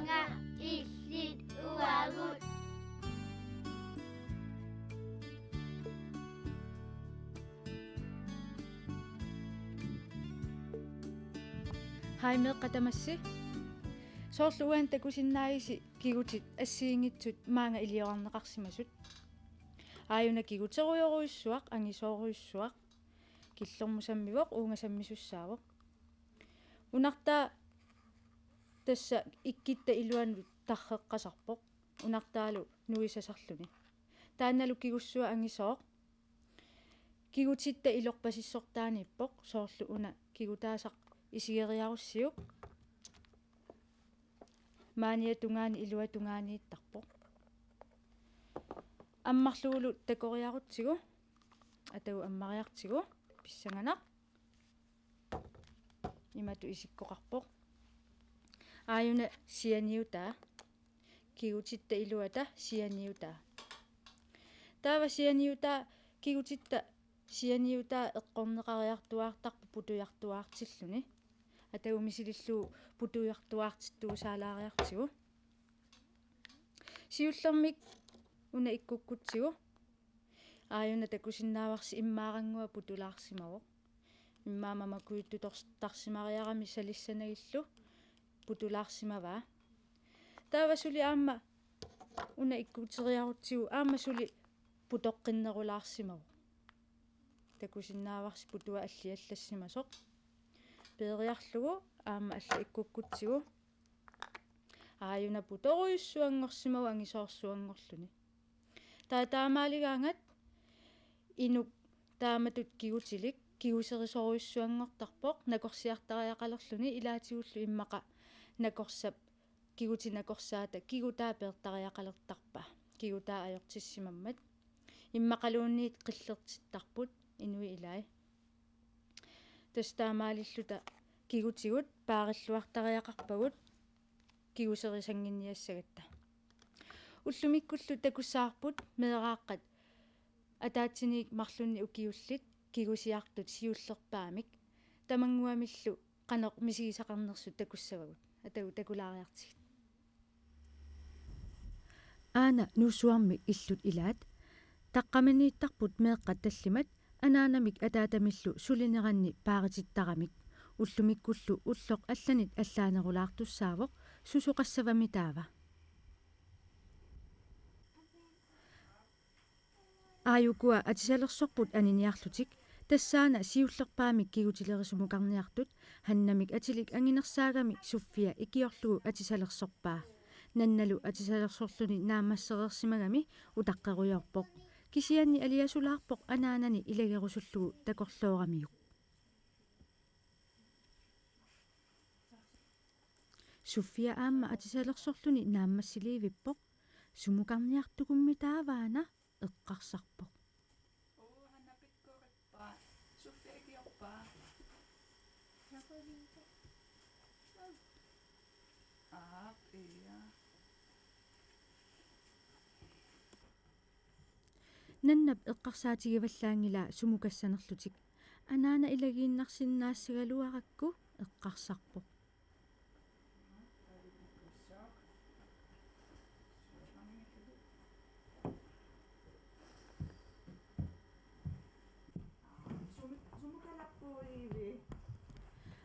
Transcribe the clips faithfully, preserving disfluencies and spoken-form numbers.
Nga illit uagut. Hej meeqqat tamassi. Soorlu uani takusinnaavisi kigutit assigiinngitsut maanga iliorarneqarsimasut. Aajuna kiguterujorujussuaq, angisoorujussuaq, killormut sammivoq, uunga sammisussaavoq. Unartaa tassa ikkitta iluanut tarreqqasarpoq. Unartaalu nuisasarluni. Taannalu kigussua angisooq. Kigutitta ilorpasissortaaniippoq, soorlu una kigutaasaq isigeriarussiuk. Maaniata tungaani iluata tungaaniittarpoq. Ammarlugulu takoriarutsigu, atagu ammariartigu, pissanganaq. Imatut isikkoqarpoq. Aajuna sianiutaa. Kigutitta iluata sianiutaa. Taava sianiutaa, kigutitta sianiutaa eqqorneqariartuaartarpoq putujartuaartilluni. Atagu misilillugu putujartuaartittuusaalaariartigu. Siullermik una ikkukkutsigu. Aajuna takusinnaavarsi immaarannguaq putulaarsimavoq. Immaqa mamakujuttutortarsimariarami salissanagillu putulaarsimavaa. Taava suli aamma una ikkuteriarutsigu aamma suli putoqqinnerulaarsimavoq. Takusinnaavarsi putua alliallassimasoq. Peeriarlugu aamma alla ikkukkutsigu. Aajuna putorujussuanngorsimavoq angisoorsuanngorluni. Taava taamaaligaangat inuk taamatut kigutilik kiguserisorujussuanngortarpoq nakorsiartariaqalerluni, ilaatigullu immaqa nakorsap kigutit nakorsaata kigutaa peertariaqalertarpaa. Kigutaa ajortissimammat. Immaqaluunniit qillertittarput inuit ilai. Tassa taamaalilluta kigutigut paarilluartariaqarpagut kiguserisannginniassagatta. Ullumikkullu takussavarput meeraaqqat ataatsiniit marlunnik ukiullit kigusiartut siullerpaamik, tamannguamillu qanoq misigisaqarnersut takussavagut. Atagu takulaariartigit. Aana Nuussuarmi illut ilaat. Taqqamaniittarput meeqqat tallimat anaanamik ataatamillu sulineranni paaritittaramik. Ullumikkullu ulloq allanit allaanerulaartussaavoq, susoqassavami taava. Aajukua atisalersorput aniniarlutik, tassaana siullerpaamik kigutilerisumukarniartut, Hannamik atilik anginersaagami Sofia ikiorlugu atisalersorpaa. Nannalu atisalersorluni naammassereersimagami utaqqerujoorpoq. Kisianni aliasulaarpoq anaanani ilagerusullugu takorlooramiuk. Sofia aamma atisalersorluni naammassiliivippoq. Sumukarniartukummi taavaana, eqqarsarpoq. Uu, Hanna pikkorippa. Sofia ikiorpa. Aap, ia. Nannap eqqarsaatigivallaanngilaa sumukassanerlutik. Anaana ilagiinnarsinnaassagaluarakku, eqqarsarpoq.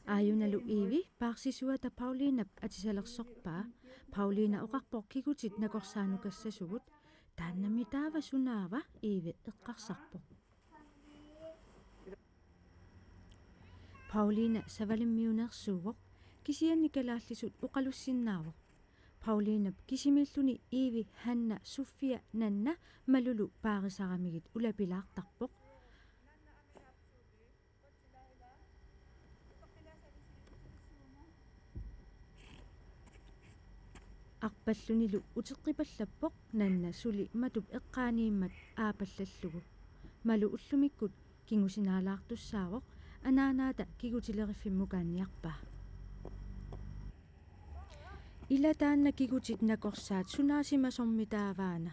Aajunalu Iivi paarsisuata Pauliinap atisalersorpaa. Pauliina oqarpoq kigutit nakorsaanukassasugut. Taannami taava sunaava, Iivi eqqarsarpoq. Pauliina Savalimmiuneersuuvoq, kisianni kalaallisut oqalussinnaavoq. Pauliinap kisimiilluni Iivi, Hanna, Sofia, Nanna Malulu paarisaramigit ulapilaartarpoq. Arpallunilu uteqqipallappoq Nanna suli matup eqqaaniimmat aapallallugu. Malu ullumikkut kingusinaalaartussaavoq anaanaata kigutileriffimmukaanniarpaa. Ila taanna kigutit nakorsaat sunaasimasormi taavaana,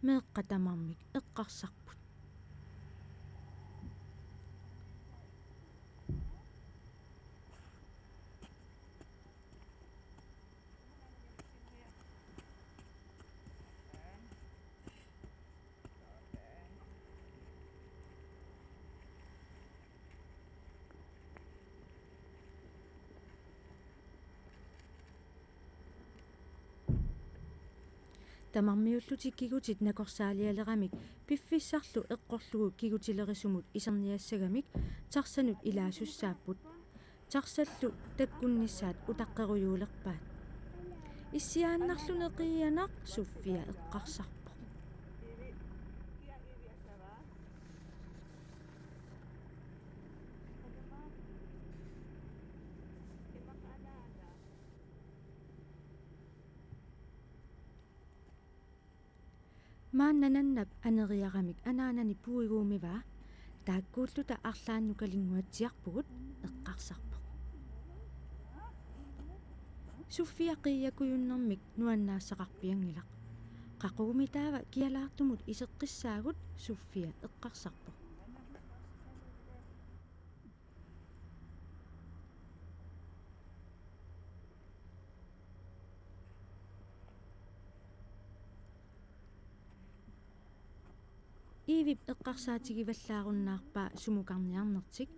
meeqqat tamarmik eqqarsarput. Tamarmiullutik kigutit nakorsaalialeramik piffissarlu eqqorlugu kigutilerisumut iserniassagamik Tarsanut ilaasussaapput. Tarsallu takkunnissaat utaqqerujuulerpaat. Issiaannarluni qiianaq, Sofia eqqarsarpoq. Maanna nannap aneriaramik anaanani puiguumivaa, taakkuulluta arlaannukalinnguatsiarpugut, eqqarsarpoq. Sofia qiiakujunnermik nuannaassaqarpianngilaq. Qaqugu taava kialaartumut iseqqissaagut, Sofia eqqarsarpoq. Iivip eqqarsaatigivallaarunnaarpaa sumukarniarnertik.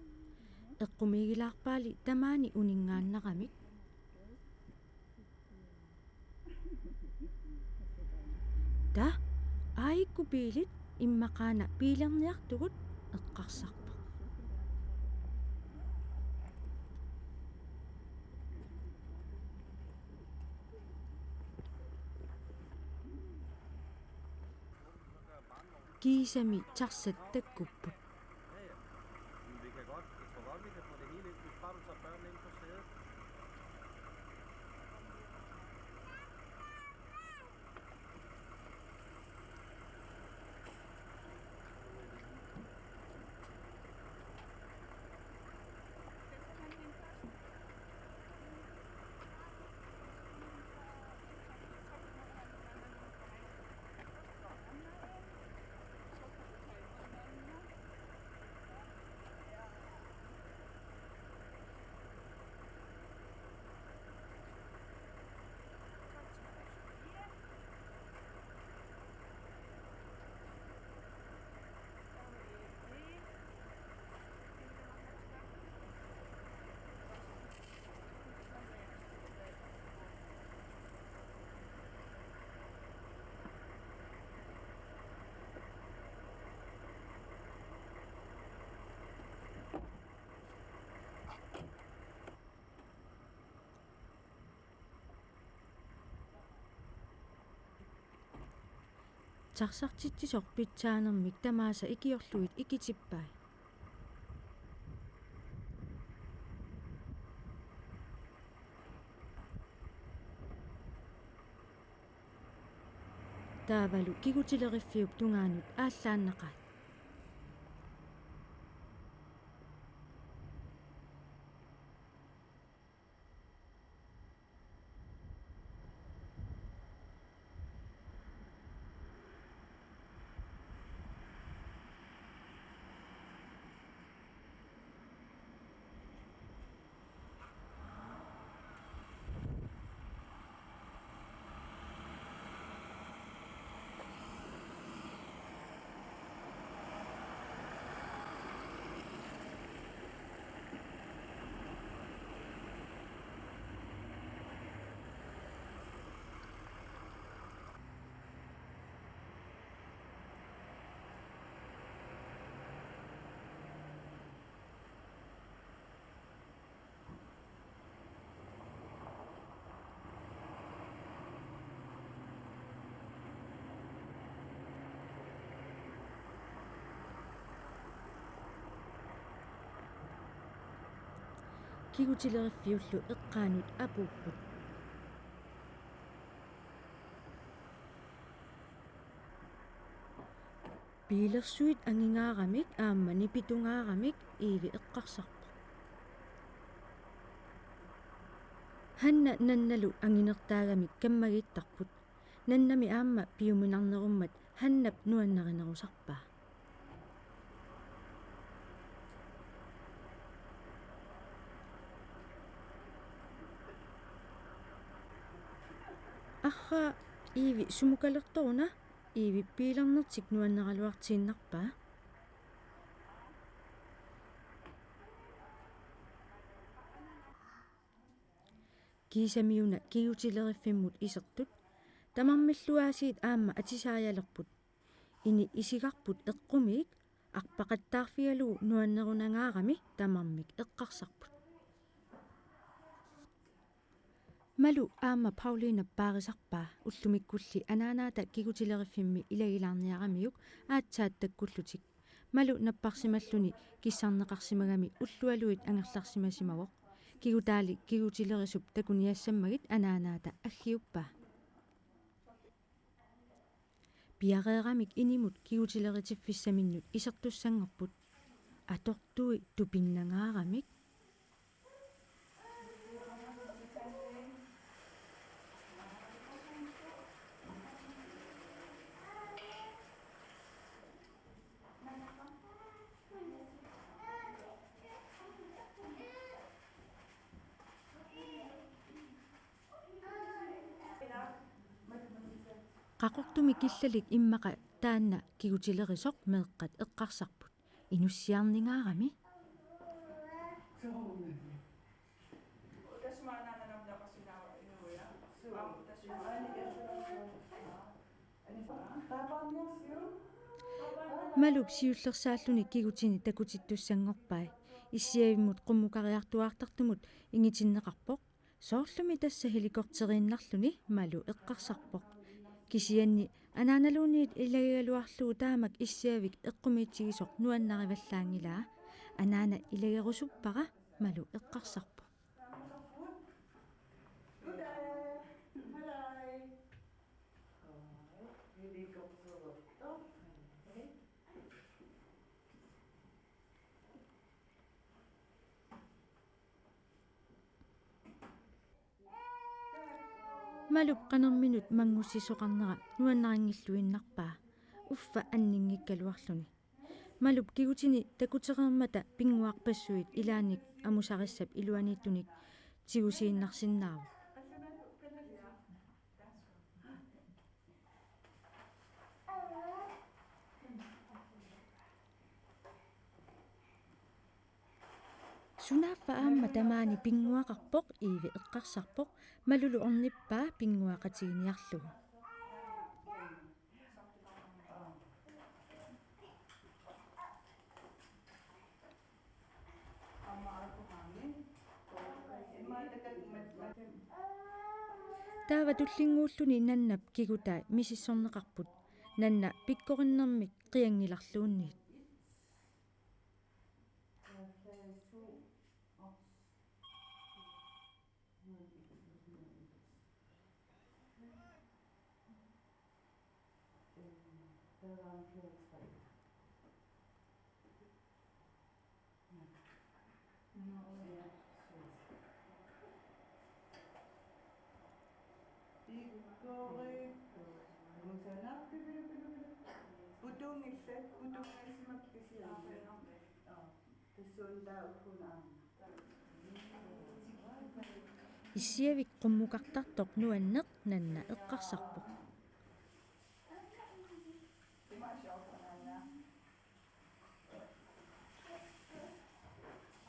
Eqqumiigilaarpaali tamaani uninngaannaramik. Ta, aajuku biilit, immaqaana biilerniartugut, eqqarsarpoq. Kiisami taxat takkupput. Ja, ja. Men vi kan godt, jeg tror godt, vi kan få det hele ind. Hvis bare du tager børnene ind på sædet. Taxartitsisoq pitsaanermik tamaasa ikiorlugit ikitippai. Taavalu kigutileriffiup tungaanut aallaannaqaat. Kigutileriffiullu eqqaanut apuupput. Biilersuit angingaaramik aamma nipitungaaramik, Iivi eqqarsarpoq. Hanna nannalu anginertaagamik kammagiittarput. Nannami aamma piuminarnerummat Hannap nuannarinerusarpaa. Arraa, Iivi sumukalertoruna? Iivip biilernertik nuanneraluartiinnarpaa. Kiisamiuna kigutileriffimmut isertut, Tamarmilluaasiit aamma atisaajalerput. Ini isigarput eqqumiik arpaqattaarfigalugu nuannerunangaarami tamarmik eqqarsarput. Malu aamma Paulinap paarisarpaa ullumikkulli anaanaata kigutileriffimmi ilagilaarniaramiuk aatsaat takkullutik. Malu napparsimalluni kissarneqarsimagami ullualuit angerlarsimasimavoq. Kigutaali kigutilerisup takuniassammagit anaanaata aggiuppaa. Piareeramik inimut kigutileritiffissiminut isertussanngorput. Atortui tupinnangaaramik. Qaqortumi killalik immaqa taanna kigutilerisoq meeqqat eqqarsarput. Inussiarningaarami. Malup siullersaalluni kigutini takutittussanngorpai. Issiavimmut qummukariartuaartartumut ingitinneqarpoq. Soorlumi tassa helikopteriinnarluni Malu eqqarsarpoq. Kisianni anaanaluunniit ilagigaluarlugu taamak Issiavik eqqumiitsigisoq nuannarivallaanngilaa. Anaana ilagerusuppara, Malu eqqarsarpoq. Malup qanerminut manngussisoqarnera nuannarinngilluinnarpaa, uffa anninngikkaluarluni. Malup kigutini takutereermata pinnguarpassuit ilaannik amusarissap iluaniittunik tigusiinnarsinnaavoq. Sunaaffa aamma tamaani pinnguaqarpoq, Iivi eqqarsarpoq, Malulu ornippaa pinnguaqatiginiarlugu. Taava tullinnguulluni Nannap kigutai misissorneqarput, Nanna pikkorinnermik qianngilarluunniit. Putunngillat, putunngissimak kisianni. Aa, tassuuna taava ugguuna aamma. Issiavik qummukartartoq nuanneq, Nanna eqqarsarpoq.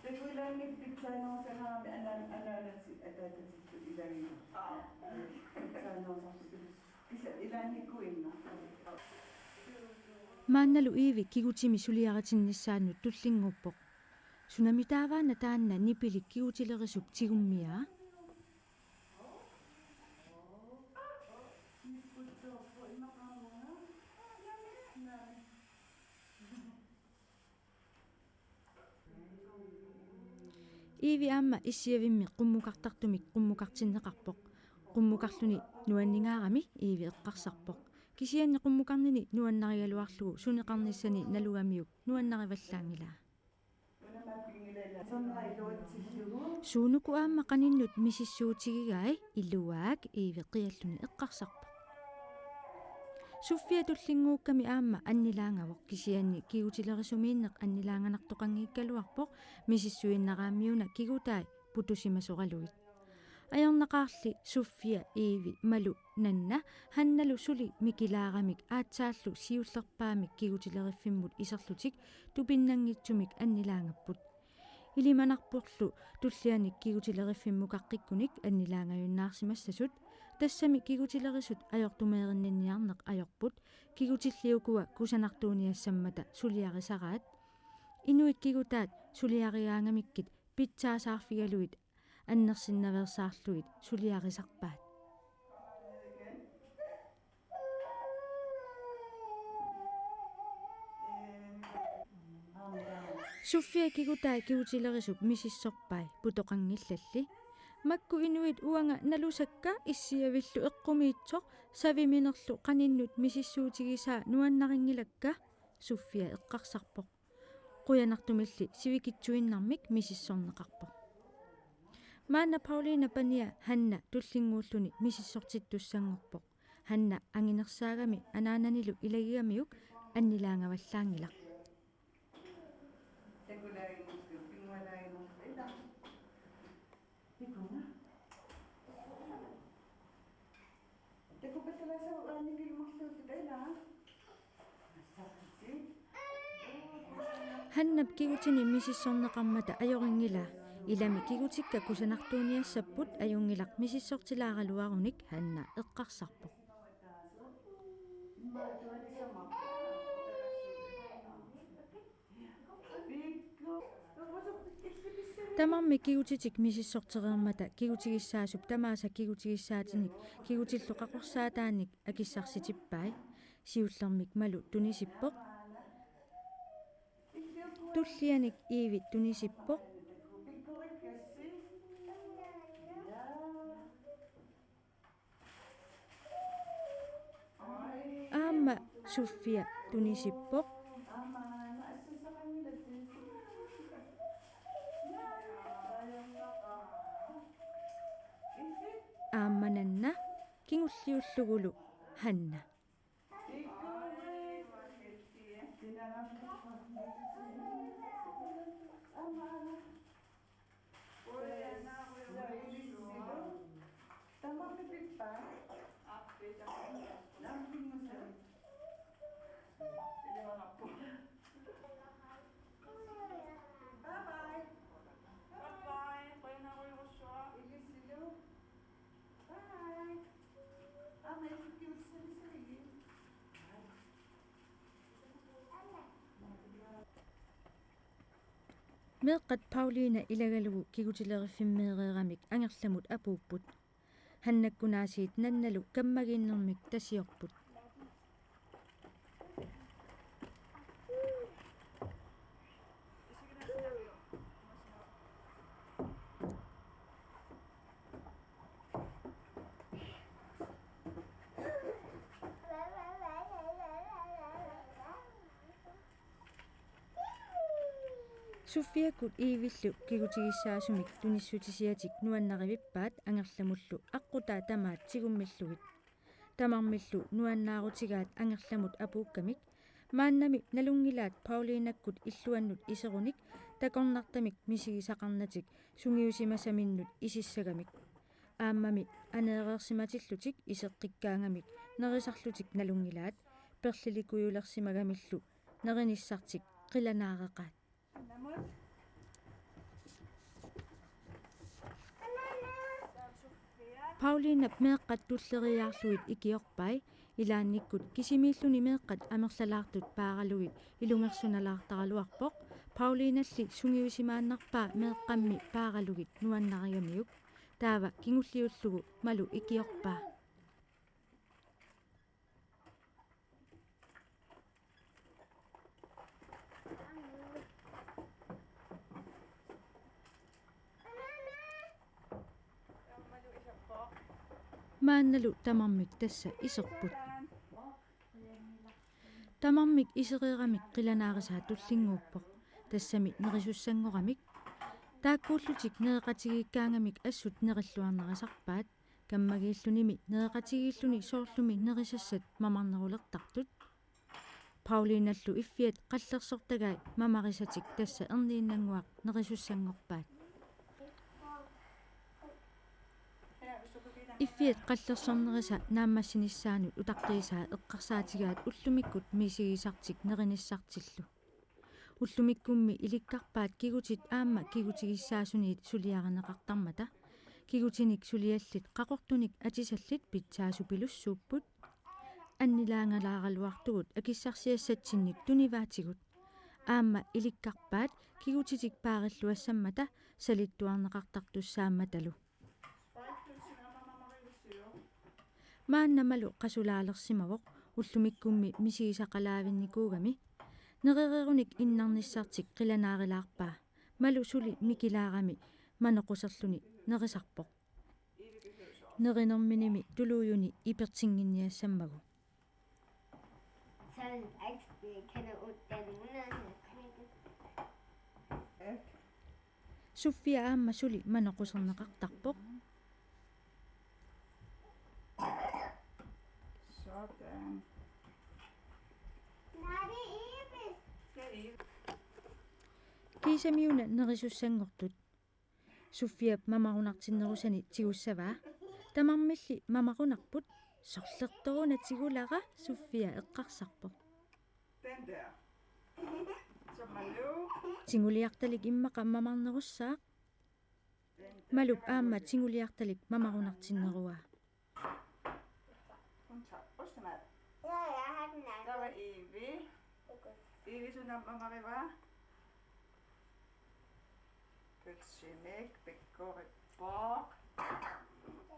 Takuilaanngit pitsaanerusaraami anaan-, anaanatit ataatatillu ilagiit. Pitsaanerusarput. Kisianni ilaannikuinnaq. Maannalu Iivi kigutimi suliaritinnissaanut tullinnguuppoq. Sunami taavaana taanna nipilik kigutilerisup tigummiaa? Iivi aamma Issiavimmi qummukartartumik qummukartinneqarpoq. Qummukarluni nuanningaarami Iivi eqqarsarpoq. Kisianni qummukarnini nuannarigaluarlugu suneqarnissani nalugamiuk nuannarivallaanngilaa. Suunuku aamma qaninnut misissuutigigai iluaak, Iivi qialluni eqqarsarpoq. Sofia tullinnguukkami aamma annilaangavoq, kisianni kigutilerisumiinneq annilaanganartoqanngikkaluarpoq misissuinnaraamiuna kigutai putusimasoralugit. Ajornaqaarli Sofia, Iivi, Malu, Nanna, Hannalu suli mikilaaramik aatsaallu siullerpaamik kigutileriffimmut iserlutik tupinnanngitsumik annilaangapput. Ilimanarporlu tullianik kigutileriffimmukaqqikkuni annilaangajunnaarsimassasut, Tassami kigutilerisut ajortumeerinninniarneq ajorput, kigutilli ukua kusanartuuniassammata suliarisaraat. Inuit kigutaat suliarigaangamikkit pitsaasaarfigalugit annersinnaveersaarlugit suliarisarpaat. Sofia kigutai kigutilerisup misissorpai putoqanngillalli. Makku inuit uanga nalusakka issiavillu eqqumiitsoq saviminerlu qaninnut misissuutigisaa nuannarinngilakka, Sofia eqqarsarpoq. Qujanartumilli sivikitsuinnarmik misissorneqarpoq. Maanna Paulina pania Hanna tullinnguulluni misissortittussanngorpoq. Hanna anginersaagami anaananilu ilagigamiuk annilaangavallaanngilaq. Hannap kigutini misissorneqarmata ajorinngilaa. Ilami kigutikka kusanartuuniassapput, ajunngilaq misissortilaaraluarunik, Hanna eqqarsarpoq. Tamarmik kigutitik misissortereermata kigutigissaasup tamaasa kigutigissaatinik kigutillu qaqorsaataanik akissarsitippai. Siullermik Malu tunisippoq. Tullianik Iivi tunisippoq. Aamma Sofia tunisippoq. Aamma Nanna, kingulliullugulu Hanna. Meeqqat Paulina ilagalugu kigutileriffimmeereeramik angerlamut apuupput. Hannakkunaasiit Nannalu kammagiinnermik tasiorput. Sofiakkut Iivillu kigutigissaasumik tunissutisiatik nuannarivippaat angerlamullu aqqutaa tamaat tigummillugit. Tamarmillu nuannaarutigaat angerlamut apuukkamik, maannami nalunngilaat Paulinakkut illuannut iserunik takornartamik misigisaqarnatik sungiusimasaminnut isissagamik. Aammami aneereersimatillutik iseqqikkaangamik nerisarlutik nalunngilaat, perlilikujulersimagamillu nerinissartik qilanaareqaat. Paulinap meeqqat tulleriiaarlugit ikiorpai, ilaannikkut kisimiilluni meeqqat amerlalaartut paaralugit ilungersunalaartaraluarpoq. Paulinalli sungiusimaannarpaa meeqqammi paaralugit nuannarigamiuk. Taava kingulliullugu Malu ikiorpaa. Maannalu tamarmik tassa iserput. Tamarmik isereeramik qilanaarisaa tullinnguuppoq. Tassami nerisussangoramik. Taakkuullutik nereqatigiikkaangamik assut nerilluarnarisarpaat. Kammagiillunimi nereqatigiilluni soorlumi nerisassat mamarnerulertartut. Paulinallu iffiat qallersortagai mamarisatik tassa erniinnannguaq nerisussanngorpaat. Iffiat qallersornerisa naammassinissaanut utaqqiisaa eqqarsaatigaat ullumikkut misigisartik nerinissartillu. Ullumikkummi ilikkarpaat kigutit aamma kigutigissaasuniit suliarineqartarmata. Kigutinik suliallit qaqortunik atisallit pitsaasupilussuupput. Annilaangalaaraluartugut akissarsiassatsinnik tunivaatigut. Aamma ilikkarpaat kigutitik paarilluassammata salittuarneqartartussaammatalu. Maanna Malu qasulaalersimavoq ullumikkummi misigisaqalaavinnikuugami. Nerereerunik innarnissartik qilanaarilaarpaa. Malu suli mikilaarami manoquserluni nerisarpoq. Nerinerminimi tuluujuni ipertinnginniassammagu. Sådan, at, øh, kan jeg ud-, den hundrede. Sofia aamma suli manoquserneqartarpoq. Sådan. Nej, det er Eve. Det er Eve. Kiisamiuna nerisussanngortut. Sofiap mamarunartinnerusani tigussavaa. Tamarmilli mamarunarput, sorlertoruna tigulara, Sofia eqqarsarpoq. Den der. Så Malu. Tinguliartalik immaqa mamarnerussaaq. Den der. Malup aamma tinguliartalik mamarunartinneruaa. Hun tager ostemad. Ja, jeg har den anden. Der var Evie. Okay. Evie, du nummer, hvad var? Pølsemælk, pekorippoq.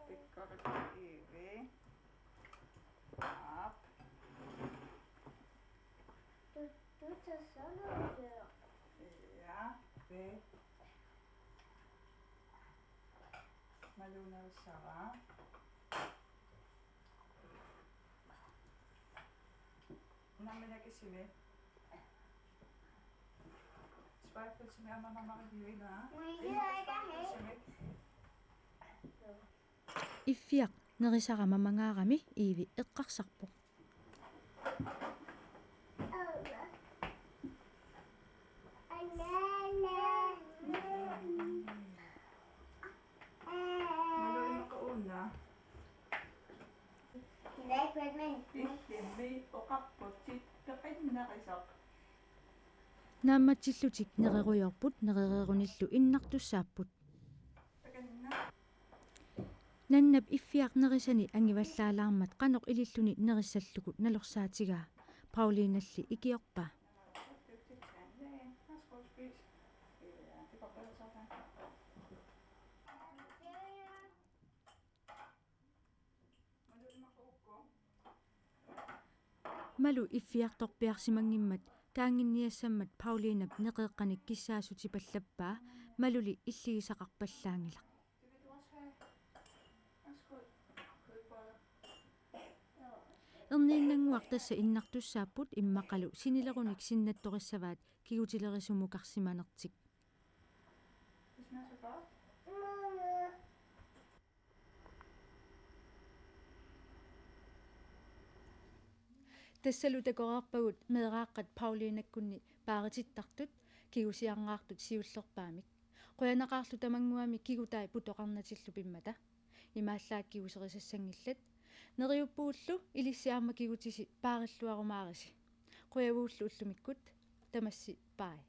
Pekorippoq, Evie. Op. Du, du tager sådan noget der. Ja, det. Maluna Sara. Nammineq isimi. Spejlpølse med, om man har. Spejlpølse med. Iffiaq nerisara mamangaarami Iivi eqqarsarpoq. Malu, immaqa uunna. Illimmi oqarputit peqinnarisaq. Naammatsillutik nererujoorput, nerereerunillu innartussaapput. Takanna. Nannap Iffiaq nerisani angivallaalaarmat qanoq ililluni nerissallugu nalorsaatigaa, Paulinalli ikiorpaa. Malu iffiartorpiarsimanngimmat taannginniassammat Paulinap neqeeqqanik kissaassutipallappaa, Maluli illigisaqarpallaanngilaq. Erniinnannguaq tassa innartussaapput immaqalu sinilerunik sinnattorissavaat kigutilerisumukarsimanertik. Tassalu takoreerpagut meeraaqqat Paulinakkunni paaritittartut kigusiarnaartut siullerpaamik. Qujanaqaarlu tamannguami kigutai putoqarnatillu pimmata. Imaallaat kiguserisassanngillat. Neriuppugullu ilissi aamma kigutisi paarilluarumaarisi. Qujavugullu ullumikkut, tamassi, bye.